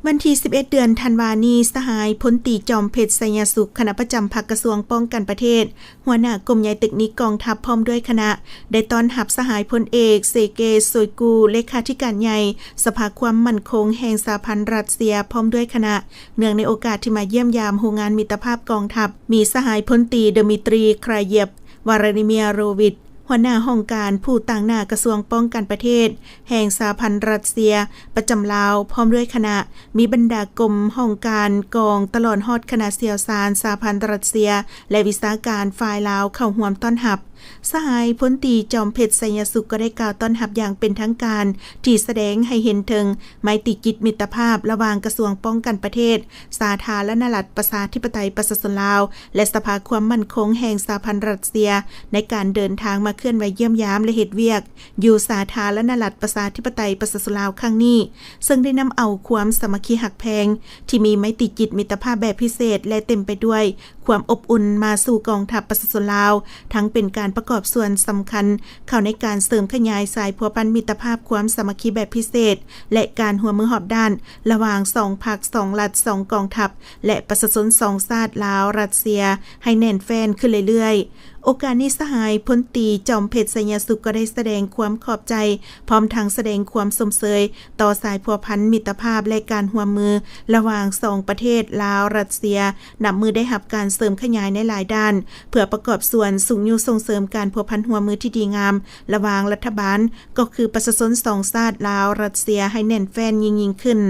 ວັນທີສິບເອັດ ເດືອນທັນວານີ້, ສະຫາຍພົນຕີ ຈອມເພັດ ໄຊຍະສຸກ, ຄະນະປະຈຳພັກກະຊວງປ້ອງກັນປະເທດ, ຫົວໜ້າກົມໃຫຍ່ເຕັກນິກກອງທັບ ພ້ອມດ້ວຍຄະນະ ໄດ້ຕ້ອນຮັບສະຫາຍພົນເອກ ເຊເກ ໂຊຍກູ, ເລຂາທິການໃຫຍ່ສະພາຄວາມໝັ້ນຄົງແຫ່ງສະຫະພັນຣັດເຊຍ, ພ້ອມດ້ວຍຄະນະ, ເນື່ອງໃນໂອກາດທີ່ມາຢ້ຽມຢາມໂຮງງານມິດຕະພາບກອງທັບ, ມີສະຫາຍພົນຕີ ເດມິຕຣີ ຄຣາເຢບ, ວາລາດີເມຍ ໂຣວິດ, ຫົວໜ້າຫ້ອງການຜູ້ຕາງໜ້າກະຊວງປ້ອງກັນປະເທດແຫ່ງສະຫະພັນຣັດເຊຍປະຈຳລາວ ພ້ອມດ້ວຍຄະນະ, ມີບັນດາກົມຫ້ອງການກອງ ຕະຫຼອດຮອດຄະນະຊ່ຽວຊານສະຫະພັນຣັດເຊຍ ແລະ ວິຊາການຝ່າຍລາວເຂົ້າຮ່ວມຕ້ອນຮັບ. ສະຫາຍພົນຕີ ຈອມເພັດ ໄຊຍະສຸກ ກໍໄດ້ກ່າວຕ້ອນຮັບຢ່າງເປັນທາງການ ທີ່ສະແດງໃຫ້ເຫັນເຖິງໄມຕີຈິດມິດຕະພາບລະຫວ່າງກະຊວງປ້ອງກັນປະເທດ ສາທາລະນະລັດ ປະຊາທິປະໄຕ ປະຊາຊົນລາວ ແລະ ສະພາຄວາມໝັ້ນຄົງແຫ່ງສະຫະພັນຣັດເຊຍ ໃນການເດີນທາງມາເຄື່ອນໄຫວຢ້ຽມຢາມ ແລະ ເຮັດວຽກຢູ່ສາທາລະນະລັດ ປະຊາທິປະໄຕ ປະຊາຊົນລາວ ຄັ້ງນີ້, ເຊິ່ງໄດ້ນຳເອົາຄວາມສາມັກຄີຮັກແພງ ທີ່ມີໄມຕີຈິດມິດຕະພາບແບບພິເສດ ແລະ ເຕັມໄປດ້ວຍຄວາມອົບອຸ່ນມາສູ່ກອງທັບປະຊາຊົນລາວ, ທັງເປັນການປະກອບສ່ວນສຳຄັນເຂົ້າໃນການເສີມຂະຫຍາຍສາຍພົວພັນມິດຕະພາບຄວາມສາມັກຄີແບບພິເສດ ແລະ ການຮ່ວມມືຮອບດ້ານລະຫວ່າງສອງພັກ, ສອງລັດ, ສອງກອງທັບ ແລະ ປະຊາຊົນສອງຊາດ ລາວ-ຣັດເຊຍ ໃຫ້ແໜ້ນແຟ້ນຂຶ້ນເລື້ອຍໆ. ໂອກາດນີ້, ສະຫາຍພົນຕີ ຈອມເພັດ ໄຊຍະສຸກ ກໍໄດ້ສະແດງຄວາມຂອບໃຈ ພ້ອມທັງສະແດງຄວາມຊົມເຊີຍຕໍ່ສາຍພົວພັນມິດຕະພາບ ແລະ ການຮ່ວມມືລະຫວ່າງສອງປະເທດ ລາວ-ຣັດເຊຍ ນັບມື້ໄດ້ຮັບການເສີມຂະຫຍາຍໃນຫຼາຍດ້ານ ເພື່ອປະກອບສ່ວນຊຸກຍູ້ສົ່ງເສີມການພົວພັນຮ່ວມມືທີ່ດີງາມລະຫວ່າງລັດຖະບານ ກໍຄືປະຊາຊົນສອງຊາດ ລາວ-ຣັດເຊຍ ໃຫ້ແໜ້ນແຟ້ນຍິ່ງໆຂຶ້ນ.